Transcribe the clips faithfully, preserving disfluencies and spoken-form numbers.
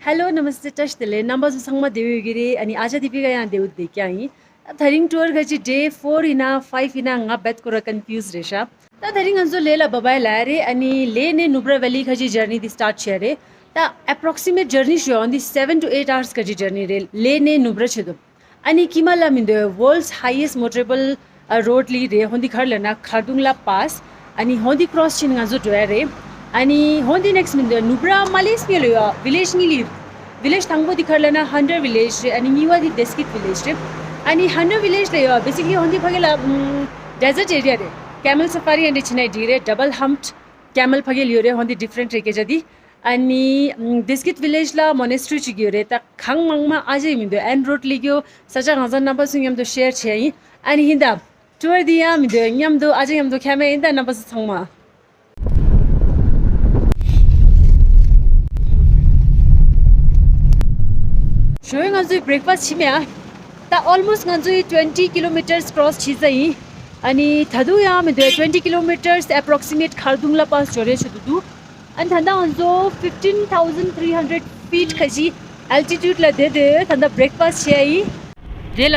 Hello, Namaste, བཀྲ་ཤིས་བདེ་ལེགས། རྣམ་པ་ཚོ་ཚང་མ་བདེ་པོ་ཡོད་ཀྱི་རེད། ཨ་ནི་ཨ་ཅག་དེ་པི་ཀ་ཡང་བདེ་པོ་བསྡད་ཀྱི་ཡིན། ད་དེ་རིང་ཊུར་ག་ཅིག་ཌེ་ཕོར་ཡིན་ན་ཕའིབ་ཡིན་ན་ང་རྦད་ཁོ་ར་ཀོན་ཕིའུ་སི་རེད་ཤག་ད་དེ་རིང་ང་ཚོ་ལེ་ལ་བྷ་བྷའི་ལ་རེད། ཨ་ནི་ལེ་ནས་ནུབ་ར་ཝེ་ལི་ག་ཅིག་ཇར་ནི་དེ་སི་ཊར་ཊི་བྱས་རེད། ད་ཨེ་པོ་རོག་སི་མེཊ་ཇར་ནི་ཞུ་ཡོང་དེ་སེ་བེན་ཊུ་ཨེཊ་ཨ་ཝར་སི་ག་ཅིག་ཇར་ནི་རེད། ལེ་ནས་ནུབ་ར་ཆེད་དུ། ཨ་ནི་ཀི་མ་ལ་མི་འདོད་world's highest motorable road ལི་རེད། ཧོན་དི་ག་རེ་ལབ་ན་ཁར་དུང་ལ་པཱ་སི། ཨ་ནི་ཧོན་དི་ཀྲོ་སི་བྱས་ནས་ང་ཚོ་འགྲོ་ཡ་རེད། ཨ་ནི་ཧོན་དི་ནེག་སི་མི་འདོད་ནུབ་ར་མ་ལེ་སི་ཕི་ལ་ཡོད་ཝི་ལེ་ཇི་གཉིས་ལི། ཝི་ལེ་ཇི་དང་པོ་དེ་ག་རེ་ལབ་ན་ཧན་ཌར་ཝི་ལེ་ཇི་རེད། ཨ་ནི་གཉིས་པ་དེ་ཌེ་སི་ཀིད་ཝི་ལེ་ཇི་རེད། ཨ་ནི་ཧན་ཌར་ཝི་ལེ་ཇི་ལ་ཡོད་བེ་སི་ཀ་ལི་ཧོན་དི་ཕ་གི་ལ་ཌེ་ཟར་ཊི་ཨེ་རི་ཡ་རེད། ཀེ་མེལ་ས་ཕ་རི་ཨེ་འདྲ་བྱས་ན་འགྲིག་རེད། ཌབ་བལ་ཧམ་པེཌ་ཀེ་མེལ་ཕ་གི་ལ་ཡོད་རེད། ཧོན་དི་ཌི་ཕ་རེན་ཊི་རེད་སྐད་ཆ་དེ། ཨ་ནི་ཌེ་སི་ཀིད་ཝི་ལེ་ཇི་ལ་མོ་ནེ་སི་ཊི་རི་ཅིག་ཡོད་རེད། ད་གང་མང་མང་ཨ་ཅེ་མི་འདུག་ཨེན་ཌི་རོཌ་ལ་གཡོ་ས་ཆ་གང་ས་རྣམ་པ་ཚོ་མཉམ་དུ་ཤེར་བྱས་ཡིན། ཨ་ནི་ཧིན་ད་ཊུར་འདི་ཡང་མི་འདུག་མཉམ་དུ་ཨ་ཅེ་མཉམ་དུ་ཁ་མེད་ཡིན་ད་རྣམ་པ་ཚོ་ཚང་མ། ཞོ་ཡོད་ང་ཚོའི་བྷི་རེག་ཕ་སི་ཊི་བྱེད་མེད་ཨ། ད་ཨོལ་མོ་སི་ཊི་ང་ཚོའི་ཊུ་ཝེན་ཊི་ཀི་ལོ་མི་ཊར་སི་ཀྲོ་སི་བྱས་ཚར་ཡིན། ཨ་ནི་ད་དུང་ཡང་མི་འདུག་ཊུ་ཝེན་ཊི་ཀི་ལོ་མི་ཊར་སི་ཨེ་པོ་རོག་སི་མེཊ་ཁར་དུང་ལ་པཱ་སི་འབྱོར་ཡས་ཆེད་དུ་འདུག་ཨ་ནི་ད་ལྟ་ང་ཚོ་ཕིབ་ཊིན་ཐའུ་ཟན་ཐི་རི་ཧན་ཌེཌ་ཕིཊ་ཁ་ཤས་ཨལ་ཊི་ཊུཌ་ལ་བསྡད་དེ་ད་ལྟ་བྷི་རེག་ཕ་སི་ཊི་བྱས་ཡིན། དེ་ལ་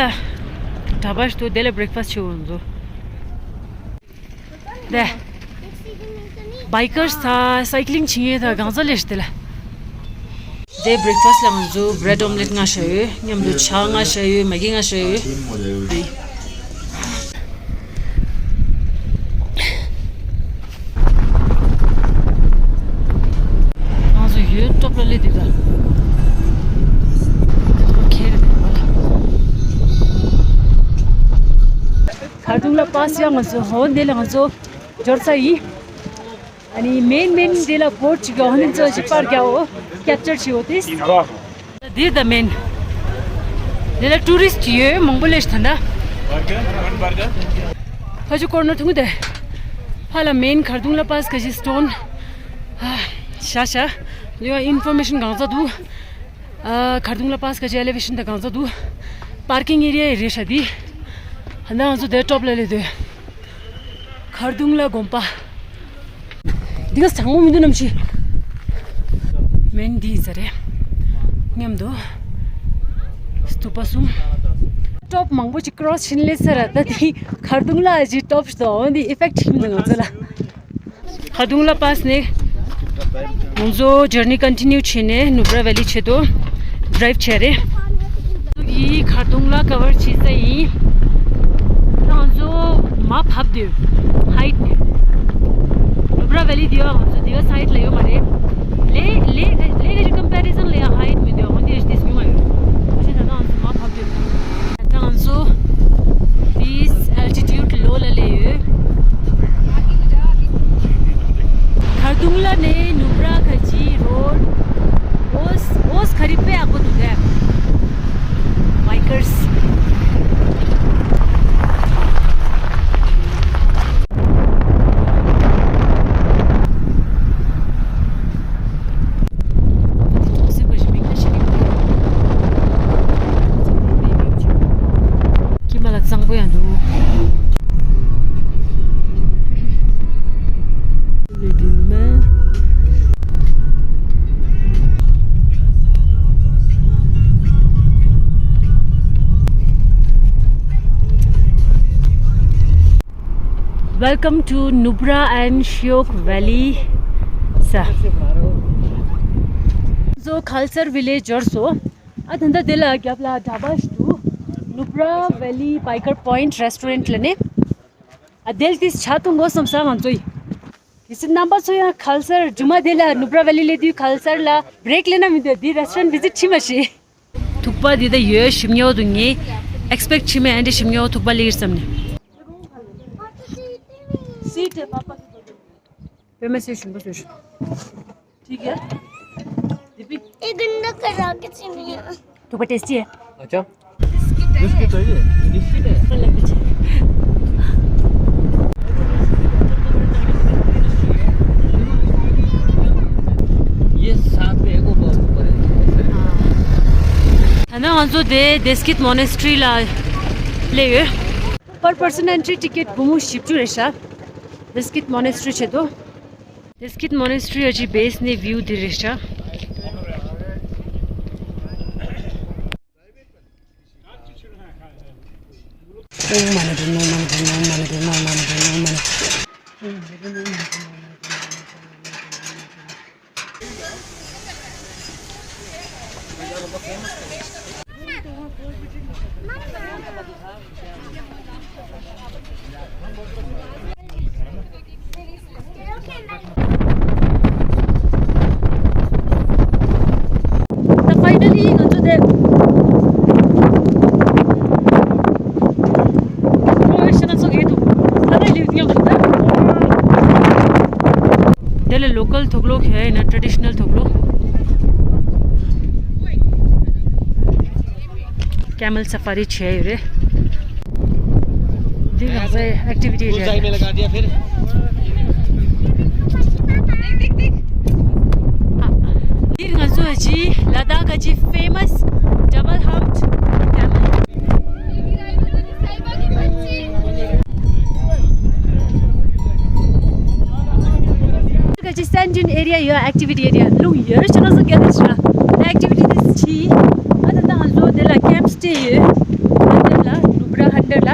གྲྭ་པ་ཞིག་འདུག་དེ་ལ་བྷི་རེག་ཕ་སི་ཊི་བྱེད་དགོས་ང་ཚོ། དེ་བྷའི་ཀར་སི་དང་སའི་ཀི་ལིང་བྱེད་མཁན་དང་གང་ཟག་ལས་དེ་ལ། དེ་བྷི་རེག་ཕ་སི་ཊི་ལ་ང་ཚོ་བྷི་རེཌ་ཨོམ་ལེཊ་ལྔ་བཞག་ཡོད། མཉམ་དུ་ཇ་ལྔ་བཞག་ཡོད། མེ་གི་ལྔ་བཞག་ཡོད། ང་ཚོ་ཡོད་ཊོབ་ལ་སླེབས་དུས་ད། ཁེ་རེ་དེ་བ་ལ། ཁར་དུང་ལ་པཱ་སི་ཡང་ང་ཚོ་ཧོན་དེ་ལ་ང་ཚོ་འབྱོར་ཚར་ཡིན། ཨ་ནི་མེན་མེན་དེ་ལ་བོ་ཊི་ཅིག་ཡོད། ཨ་ནི་ཚོ་ཞིག་པར་རྒྱག་འོ། ཀེབ་ཅར་བྱེད་འོ་དེ། འདིར་ད་མེན། དེ་ལ་ཊུ་རི་སི་ཊི་ཡོད་མང་པོ་ལས་ད་ད། ཕ་ཆུ་ཀོར་ནར་ཐུང་དེ། ཕ་ལ་མེན་ཁར་དུང་ལ་པཱ་སི་ག་ཞིག་སི་ཊོན། ཤ་ཤ། ལུས་ཨིན་ཕོར་མེ་ཤན་གང་ཚ་འདུག་ཨ། ཁར་དུང་ལ་པཱ་སི་ག་ཞིག་ཨེ་ལེ་ཝེ་ཤན་ད་གང་ཚ་འདུག་པར་ཀིང་ཨེ་རི་ཡ་རེད་ཤ་དེ། ཧ་ན་ང་ཚོ་དེ་ཊོབ་ལ་སླེབས་དུས། ཁར་དུང་ལ་དགོན་པ། འདི་ག་ཚང་མ་མི་འདུག་ནམ་ཞིག་མེན་འདི་ཟ་རེད། མཉམ་དུ། སྟུ་པ་གསུམ། ཊོབ་མང་པོ་ཅིག་ཀྲོ་སི་ཕྱིན་ལེ་ས་ར་ད་དེ་ཁར་དུང་ལ་ཨ་ཅི་ཊོབ་ཞིག་འདུག་འོན་ཏེ་ཨི་ཕེག་ཊི་ཞིག་མི་འདུག་ང་ཚོ་ལ། ཁར་དུང་ལ་པཱ་སི་ནས་ང་ཚོ་ཇར་ནི་ཀོན་ཊི་ནིའུ་བྱས་ནས་ནུབ་ར་ཝེ་ལི་ཆེད་དུ་ཌི་རའིབ་བྱས་རེད། ཡིས་ཁར་དུང་ལ་ཀ་བར་བྱས་ས་ཡིན། ང་ཚོ་མར་བབས་དུས་ཧའིཊ་ནས་ནུབ་ར་ཝེ་ལི་དེ་ཡང་ང་ཚོ་དེ་བས་ཧའིཊ་ལ་ཡོད་མ་རེད། ལེ་ལེ་ལེ་ག་ཅིག་ཀམ་པེ་རི་ཟན་ལ་ཡང་ཧའིཊ་མི་འདུག་འོན་ཏེ་ཨེ་ཅི་དེ་ཉུང་བ་ཡོད། ད་ང་ཚོ་མར་བབས་དུས། ད་ང་ཚོ་དེ་ཨལ་ཊི་ཊུཌ་ལོ་ལ་སླེབས་ཡོད། ཁར་དུང་ལ་ནས་ནུབ་ར་ག་ཅིག་རོཌ། ཨོས་ཨོས་ག་རེ་དཔེ་ཡག་པོ་འདུག་གས། བྷའི་ཀར་སི། ཀི་མ་ལ་གཙང་པོ་ཡང་འདུག Welcome to Nubra and Shiok Valley. ས། ཚོ་ཁལ་སར་ཝི་ལེཇ་འབྱོར་སོང་། ཨ་ད་ལྟ་དེ་ལ་རྒྱབ་ལ་ཌ་བྷ་ཞིག་འདུག Nubra Valley Biker Point Restaurant ལ་ནི། ཨ་དེལ་ཏིས་ཆ་འཐུང་དགོས་བསམ་ས་ང་ཚོ་ཡིན། དེ་ཚོ་རྣམ་པ་ཚོ་ཡང་ཁལ་སར་ཇུ་མ་དེ་ལ་ནུབ་ར་ཝེ་ལི་སླེབས་དུས་ཁལ་སར་ལ་བྷི་རེག་ལེན་ན་མི་འདོད་དེ་རེ་སི་ཊོ་རན་ཊི་བི་ཛིཊ་བྱེད་མ་ཤེས། ཐུག་པ་འདི་ད་ཡོད་ཞིམ་ཉོ་འདུག་ངས་ཨེག་སི་པེག་བྱེད་མེད། ཨ་འདྲ་ཞིམ་ཉོ་ཐུག་པ་ལེགས་བསམ་ནས། སི་ཊི་པ་པ། དཔེ་མ་སྲིད་ཞིམ་པོ་བཟོས་ཤག་ཐིག་གེ། དེ་པི། ཨེ་གི་འདི་ག་ར་གི་ཚིག་མིན། ཐུག་པ་ཏེས་ཊི། अच्छा। बिस्किट चाहिए? बिस्किट है। ये साथ में एक और ऊपर है। ད་ནི་ང་ཚོ་དེ་དེ་སི་ཀིད་མོ་ནེ་སི་ཊི་རི་ལ་སླེབས་ཡོད། Per person entry ticket སྒོར་མོ་བཞི་བཅུ་རེད་ཤག་དེ་སི་ཀིད་མོ་ནེ་སི་ཊི་རི་ཆེད་དུ། དེ་སི་ཀིད་མོ་ནེ་སི་ཊི་རི་ཨ་ཅི་བེ་སི་ནས་བིའུ་འདི་རེད་ཤག Om Mani Padme, Om Mani Padme, Om Mani Padme, Om Mani Padme, Om Mani Padme. ད་ཕའི་ནལ་ལི་ང་ཚོ་དེ། ཨོ་ཡ་ཤི་ན་ཚོ་གི་འདུག་ས་ར་ལི་ཡང་འདུག་ད། དེ་ལ་ལོ་ཀལ་དུག་ལོག་ཧེ་ན་ཊ་རེ་ཌི་ཤི་ནལ་དུག་ལོག་ཀེ་མལ་ས་ཕ་རི་བྱས་ཡོད་རེད། འདི་ང་ཚོའི་ཨེག་ཊི་བི་ཊི་རེད། འདིར་ང་ཚོ་ཅི་ལ་དྭགས་ཀྱི་ཕེ་མ་སི་ཌབ་བལ་ཧམ་པེ་ཌི་ཀེ་མལ། ཀ་ཅི་སན་ཌིན་ཨེ་རི་ཡ་ཡོད། ཨེག་ཊི་བི་ཊི་ཨེ་རི་ཡ་ལུང་ཡོད་རེད། ཆ་ན་སོ་ག་ལེ་ཤ་ཨེག་ཊི་བི་ཊི་དེ་ཆི། ཨ་ད་ད་ང་ཚོ་དེ་ལ་ཀེམ་སི་ཊེ་ཡོད། ཧན་ཏེར་ལ་ནུབ་ར་ཧན་ཏེར་ལ་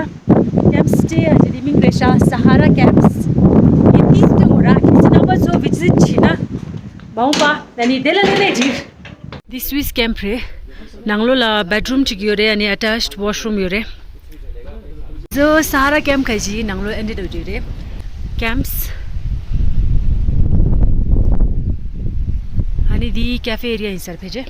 ཀེམ་སི་ཊེ་ཨ་ཅི་དེ་མིང་རེད་ཤག་ས་ཧ་ར་ཀེམ་སི། ཡིན་ཏིས་ཏེ་འོ་ར་ཁྱེད་ཚོ་རྣམ་པ་ཚོ་བི་ཛིཊ་བྱེད་ན་མ་འོངས་པ་ད་ནི་དེ་ལ་ལེ་ལེ་ཅིག་འདི་སུ་ཝིས་ཀེམ་པ་རེད། ནང་ལོགས་ལ་བེཌ་རུམ་གཅིག་ཡོད་རེད། ཨ་ནི་ཨ་ཊེཆ་ཝོཤ་རུམ་ཡོད་རེད། ཛོ་ས་ཧ་ར་ཀེམ་པ་ཁ་ཅིག་ནང་ལོགས་ཨེ་འདྲ་འདྲ་ཡོད་རེད། ཀེམ་པ་སི། ཨ་ནི་འདི་ཀེ་ཕེ་ཨེ་རི་ཡ་ཡིན་ས་རེད་ཕལ་ཆེར།